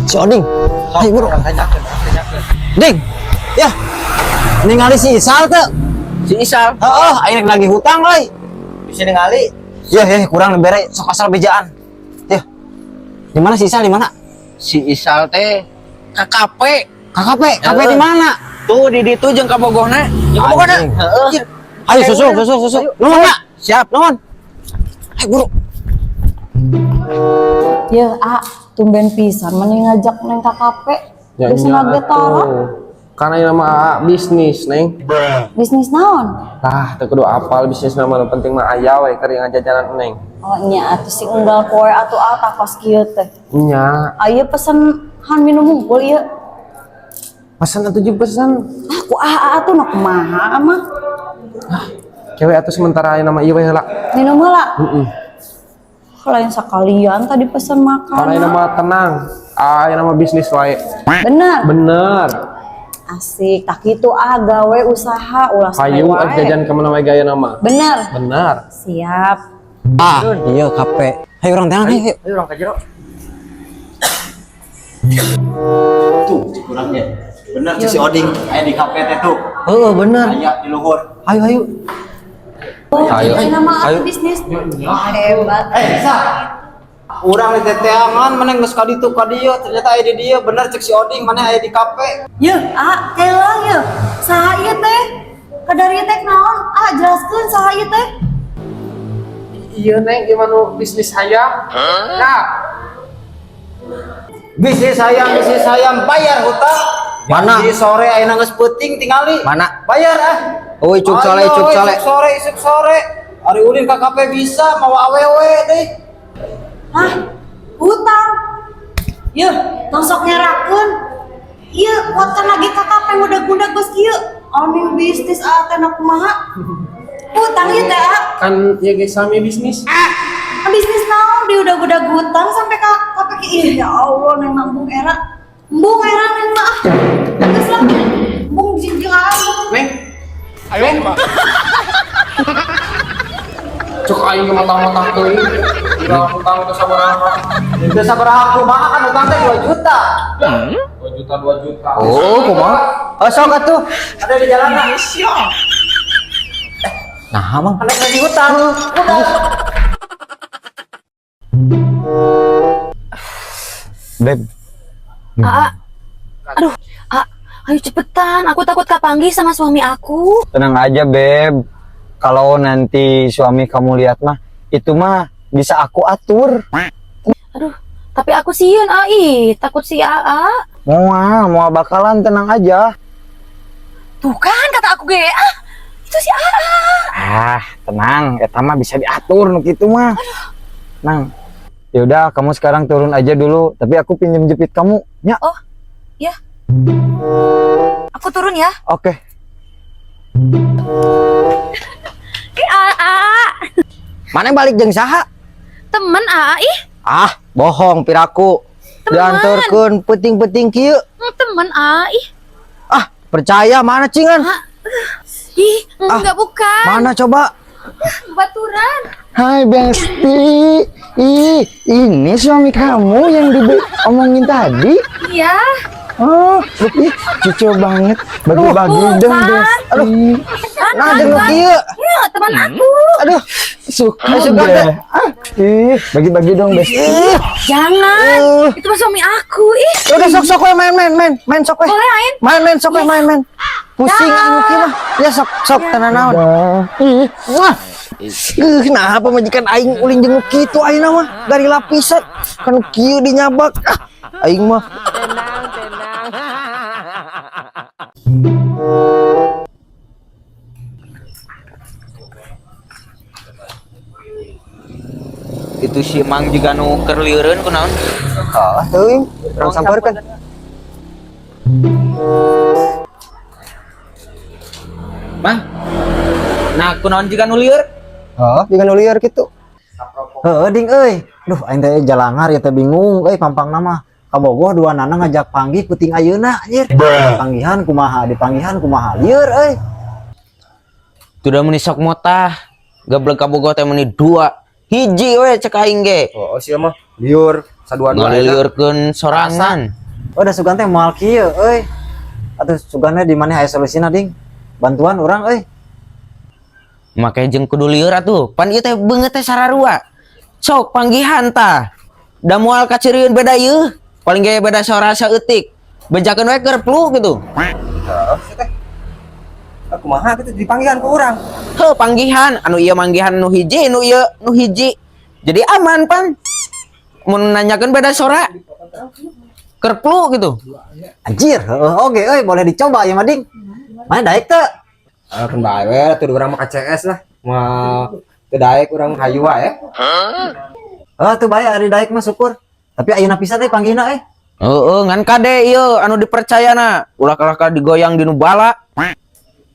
Si Oding. Ayo buru. Ding. Ya. Ningali si Isal teu. Si Isal. Heeh, aing rek nagih hutang euy. Bisa ningali. Ya, ya, kurang bere sok asal bejaan. Ya. Di mana si Isal di mana? Si Isal teh KKP. KKP, KP di mana? Tuh di ditu jeung kabogohna. Jeung kabogohna. Anjing. Heeh. Ayo susul, susul, susul. Nuhun, Pak. Siap. Nuhun. Ayo buru. Ya, A, tumben pisan mending ngajak neng KKP. Ya Bisa nya nage tara. atuh. Karena ini nama bisnis, Neng. Bisnis naon? Tah, teu kudu apal bisnis nama nu penting mah aya we keur ngajajanan Neng. Oh nya atuh si unggal poe atuh A takos kieu teh. Nya, Ayo pesen han minum hungkul ieu. pesan atuh jeung pesan. Ah, ku A atuh na kumaha mah. Cewek atuh sementara aya nama ieu we heula. Minum heula. Heeh. Lain sekalian tadi pesen Karena ini makanan. mah tenang. Aya nama bisnis wae. Bener. Bener. Asik, tak kitu ah gawe usaha ulah sampe Hayu wae. jajan ka mana wae gaya nama. Bener. Bener. Siap. Ah, iya KP. Ayo urang teangan, ayo. Ayo urang ka jero. Tuh, kurangnya. Bener si Oding aya di KP teh tuh. Heeh, bener. Aya di luhur. Ayo, ayo. Oh, Ayo. ini nama Ayo. atuh bisnis. Hebat. Eh, Sa. Urang di teteangan maneh geus ka ditu ka dieu, ternyata aya di dieu. Bener cek si Oding maneh aya di KP. Yeuh, A, kela yeuh. Saha ieu teh? Kadar ieu teh naon? A, jelaskeun saha ieu teh? Iya Neng, gimana bisnis hayam? Nah, Bisnis hayam bayar hutang. Mana? Di sore ayeuna geus peuting tingali. Mana? Bayar ah. Oh, icuk sore, Ayo, icuk sore. Isuk sore, isuk sore. Ari ulin ka KP bisa mawa awewe deh. Hah? Hutang? Yeuh, tong sok ngerakeun. Ieu kuatkan lagi KKP ngudag-ngudag geus kieu. Aning bisnis A teh na kumaha? Hutang ieu teh A. kan ya guys sami bisnis. Bisnis naon di udah-udah hutang sampai ka KP ki. Ih, ya Allah neng mah embung era. Embung era neng mah ah. Geus lah. Embung jeung aa embung. Neng. Ayo, Neng. Cuk aing ke mata-mata teuing. Udah hutang teu sabaraha. Teu sabaraha kumaha kan hutang teh 2 juta. 2 juta 2 juta. Oh, kumaha? Oh, sok atuh. Ada di jalan. Nah, Mang. Anak lagi hutang. Udah. Beb, Aa, aduh, A, ayo cepetan, aku takut kapanggih sama suami aku. tenang aja, Beb. Kalau nanti suami kamu lihat mah, itu mah bisa aku atur. Aduh, tapi aku sieun, A, ih, takut si AA. Moal, moal bakalan tenang aja. Tuh kan kata aku ge, ah, itu si AA. Ah, tenang, eta mah bisa diatur nu kitu mah. Nang. Ya udah, kamu sekarang turun aja dulu, tapi aku pinjam jepit kamu. Ya. Oh, ya. Aku turun ya. Oke. Ih, AA, Mana balik jeung saha? temen AA, ih, Ah, bohong piraku. Teman. Diantarkeun peuting-peuting kieu. Temen A, ih. Ah, percaya mana cingan? Ih, enggak bukan. Mana coba? Baturan. Hai Besti. Ih, ini suami kamu yang diomongin tadi. Iya. Oh, ih, cucu banget. Bagi-bagi dong, Bukan. Besti. Aduh. Nah, jeung nu kieu. Iya, teman aku. Aduh, Suka Suka deh. deh. Ah, ih, bagi-bagi dong, Besti. Ih, Jangan. Itu mah suami aku. Ih, udah sok sok we main main main main sok we. boleh main? Main main sok we main main. Pusing anu kieu mah. Ya sok sok tenan naon. Dah. Ih, Wah. Nah apa majikan aing ulin jeung nu kitu ayeuna mah dari lapisan kan kieu dinyabak. Ah, aing mah. Itu si Mang juga nu keur lieureun kunaon? Ah, teuing urang sampeurkeun. Mang. Nah, kunaon juga nu lieur? Heeh, jeung nu lieur kitu. Heeh, ding euy. Duh, aing teh jalangar ya teh bingung euy pampangna mah. Kabogoh dua nana ngajak panggih peuting ayeuna anjir. Panggihan kumaha, dipanggihan kumaha. Lieur euy. Tuh meni sok motah. Gablek kabogoh teh meni dua. Hiji we cek aing ge. Oh, sia mah liur. Sadua-dua. Ngaliliurkeun sorangan. Oh, da sugan teh moal kieu euy. Atuh sugane di mana aya solusina, Ding? Bantuan urang euy. Make jeung kudu lieur atuh. Pan ieu teh beungeut teh sararua. Sok panggihan tah. Da moal kacirieun beda ieu. Paling ge beda sora saeutik. Bejakeun we keur flu gitu. Kumaha kitu dipanggihan ku urang. Heuh, panggihan anu ieu manggihan nu hiji, nu ieu nu hiji. Jadi aman pan. Mun nanyakeun beda sora. Keur flu gitu. Anjir, heueuh oge euy, boleh dicoba ya mah, Ding. Mana daek teu? Kan bae we atuh urang mah KCS lah. Moal teu daek urang hayu wae. Oh, tuh bae ari daek mah syukur. Tapi ayeuna pisan teh panggihna euy. Heeh, ngan kade ieu anu dipercayana. Ulah kalah ka digoyang dinu bala.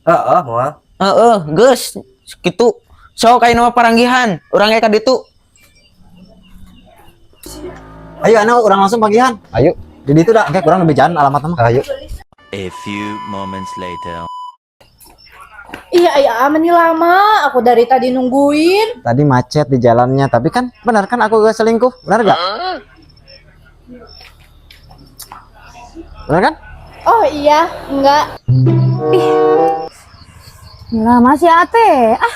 Heeh, moal. Heeh, geus kitu. Sok ayeuna mah paranggihan, urang ge ka ditu. Ayo anu urang langsung panggihan. Ayo. Di ditu dah, engke kurang lebih jalan alamatna mah. Ayo. A few moments later. Iya, iya, aman nih lama. Aku dari tadi nungguin. Tadi macet di jalannya, tapi kan benar kan aku gak selingkuh, benar gak? Benar kan? Oh iya, enggak. Lah masih ate. Ah,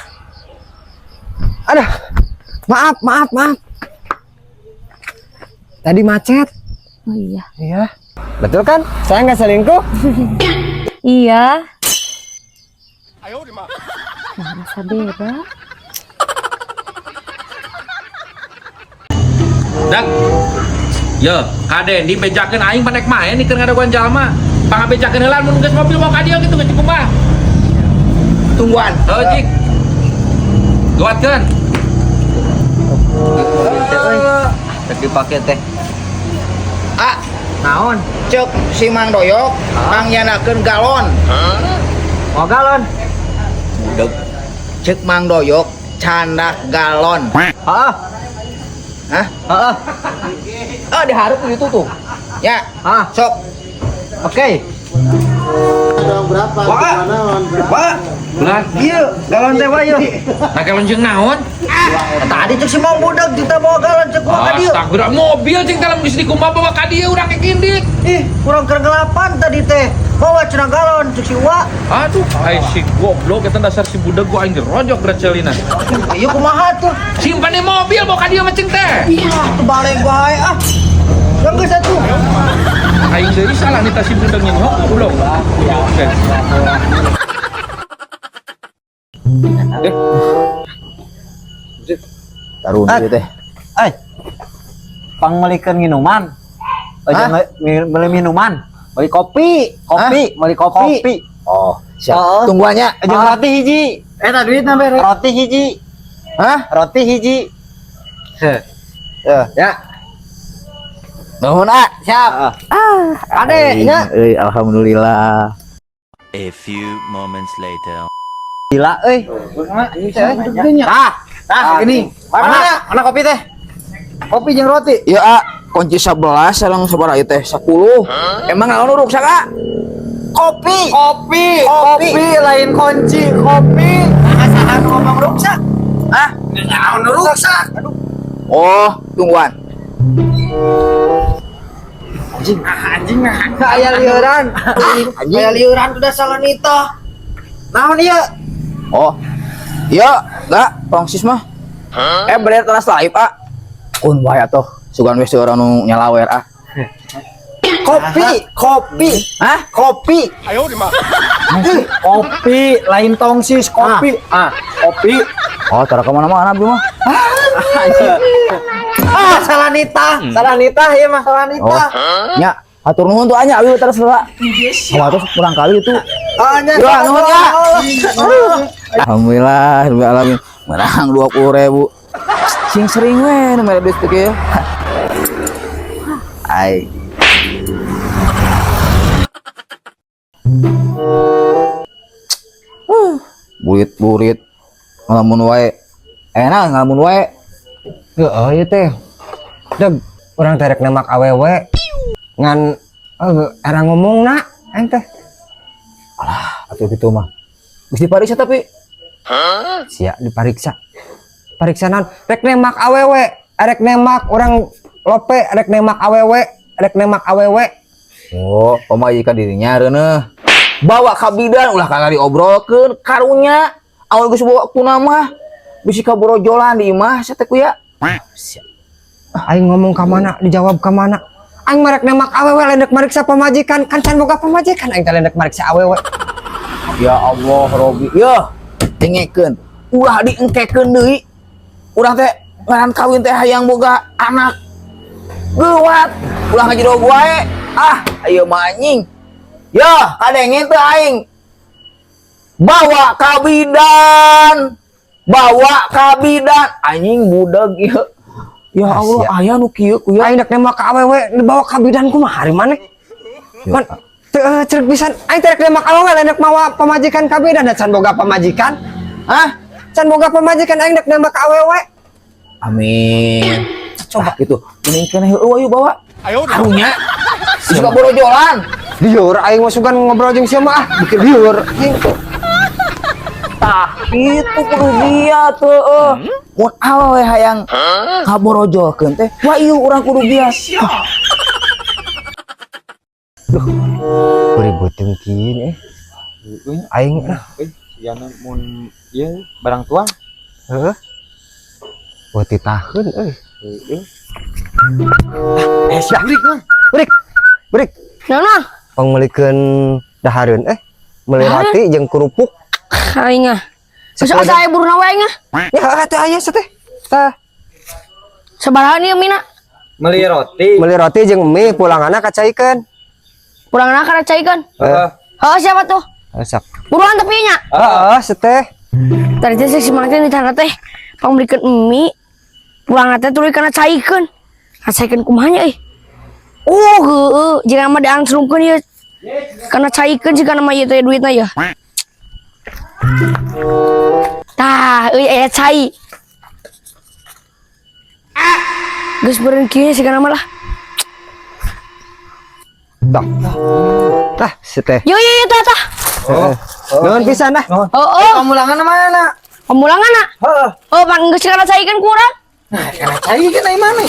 Aduh. Maaf, maaf, maaf. Tadi macet. oh iya. Iya. Betul kan? Saya nggak selingkuh. Iya. Nah, rasa beda. Dak. Yo, kade dibejakeun aing panek maen nih keur ngadaguan jalma. Pangabejakeun heula mun geus mobil mau ka dieu kitu geus kumaha. Tungguan. Heuh, cik. Gawatkeun. Rek dipake teh. Ah, Naon? cek si Mang Doyok, Mang nyanakeun galon. Oh, galon. Budeg. Cek Mang Doyok candak galon. Heeh. Hah? Heeh. Ah, diharap itu tuh. Ya, Ah, sok. oke. Wah, Lah, iya, galon teh wae. nah galon jeung naon? Tadi cek si Mang Budak kita bawa galon cek gua ka dieu. Astagfirullah, mobil cing dalam geus dikumaha bawa ka dieu urang ge gindik. Ih, kurang kegelapan tadi teh. Bawa cenah galon cek si Wa. Aduh, ai si goblok eta dasar si budak gua aing dirojok grecelina. Ieu kumaha tuh? Simpan di mobil bawa ka dieu mah cing teh. Iya, tuh balik bae ah. Yang geus atuh. Aing deui salah nita si budak nyok goblok. Oke. Tarun Ah. ieu teh. Eh, pangmelikeun minuman. Oh, jangan beli minuman. Beli kopi, kopi, beli kopi. Kopi. Oh, siap. Oh. Tungguannya. Jeung roti hiji. Eta duit na bere. Roti hiji. Hah? Roti hiji. Ya. Nuhun ah, siap. Ade, nya. Euy, alhamdulillah. A few moments later. Gila euy. Tah, tah ini. Mana? Mana kopi teh? Kopi jeung roti. Ya, ah, kunci 11 sareng sabaraha ieu teh? 10. Emang naon ruksak, ah? Kopi. Kopi, kopi, lain kunci, kopi. Saha nu ngomong ruksak? Hah? Naon nu ruksak? Aduh. Oh, tungguan. Aya lieuran. Aya lieuran udah salah nita. Naon ieu? Oh. Iya, enggak, tongsis mah. Eh, bener teras live, ah. Kun wae atuh. Sugan wes orang nu nyalawer ah. Kopi, kopi. Hah? Kopi. Kopi lain tongsis, kopi. Ah, Kopi. Oh, cara kemana-mana abdi mah. Ah, salah nita. salah nitah ieu mah. Salah Oh. nita. Nya, atur nuhun tuh anya abdi terus heula. Kumaha tuh kurang kali itu. Ah, nya. Ya, nuhun ya. Alhamdulillah, rabbil alamin. Menang 20.000. Sing sering we nu mere duit teh kieu. Ai. Burit-burit ngalamun wae. Enak ngalamun wae. Heeh, ieu teh. Deg, urang teh rek nembak awewe. Ngan era ngomongna aing teh. Atuh kitu mah. Geus dipariksa tapi Sia dipariksa. Pariksa naon? Rek nembak awewe, arek nembak urang Lope rek nembak awewe, rek nembak awewe. Oh, pamajikan dirinya reuneuh. Bawa ka bidan, ulah kana diobrolkeun karunya. Amun geus bawa waktuna mah bisi kaborojolan di imah sia teh kuya. Aing ngomong ka mana, dijawab ka mana. Aing mah rek nembak awewe, lain rek mariksa pamajikan. Kan can boga pamajikan, aing teh lain rek mariksa awewe. Ya Allah, Robi. Yo, dengekeun. Ulah diengkekeun deui. Urang teh ngaran kawin teh hayang boga anak. Geuwat, ulah ngajero wae. Ah, ayo mah anjing. Ya, kadenge teu aing. Bawa ka bidan. Bawa ka bidan. Anjing budak ieu. Ya Allah, aya nu kieu kuya. Aing rek nembak ka awewe dibawa ka bidan, kumaha ari maneh? Man teu ceuk pisan. Aing teh rek nembak awewe, lain rek mawa pamajikan ka bidan, da can boga pamajikan. Hah? Can boga pamajikan, aing rek nembak ka awewe. Amin. Coba gitu. Mending keneh heueuh, ayo bawa. Karunya. Suka borojolan. Lieur aing mah sugan ngobrol jeung sia mah, ah, bikin lieur aing. Tah, itu kudu dia tuh. Eh. Mun awewe hayang kaborojolkeun teh, wah ieu urang kudu biasa. Beri beuteung kieu eh. Aing ah. Eh, sigana mun ieu barang tuang. Heeh. Wah, titaheun euy. Heeh. Eh, sia. Burik mah. Burik. Burik. Nah, Pangmeulikeun dahareun eh. Meuli roti jeung kerupuk. Aing ah. Geus asa aya buruna we aing ah. Ya atuh aya teh. Tah. Sabaraha ieu mina? Meuli roti. Meuli roti jeung mie, pulanganna kacaikeun. Pulanganna kana caikeun. Heeh. Heeh, siapa tuh? Sok. Buruan tapi nya. Heeh, seteh. Tadi teh si Mang teh ditanya teh pangmeulikeun mie, pulang teh tuluy kana caikeun. Kacaikeun kumaha nya euy? Oh, heueuh, jangan mah diangslungkeun ieu. Kana caikeun sih kana mah ieu teh duitna ya. Tah, euy, aya cai. Geus beureun kieu sih kana mah lah. Tah. Tah, seteh. Yo yo yo, tah tah. Heeh. Nuhun pisan dah. Oh, oh. Pamulangan mana? Pamulangan. Heeh. Oh, pan geus kana caikeun kurang. Nah, kana caikeun ai mana?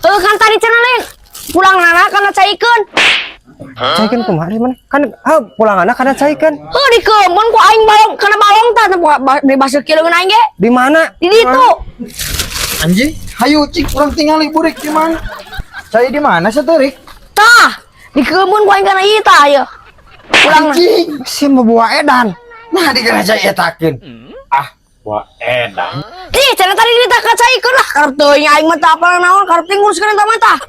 Heuh, kan tadi cenah lain. Pulanganana kana caikeun. Caikeun kumaha ari mana? Kan ah, pulanganna kana caikeun. Heuh, dikeumpeun ku aing balong kana balong tah teh di basuh kieu leungeun aing ge. Di mana? Di ditu. Anjing, hayu cik urang tingali burik di mana? Cai di mana seuterik? Tah, dikeumpeun ku aing kana ieu tah ieu. Pulang. Anjing. Si mabuah edan. Nah, di kana cai etakeun. Ah, wah edan. Ih, cenah tadi kita ka caikeun lah. Karep teuing aing mah teu apal naon, karep teh nguruskeun eta mah tah.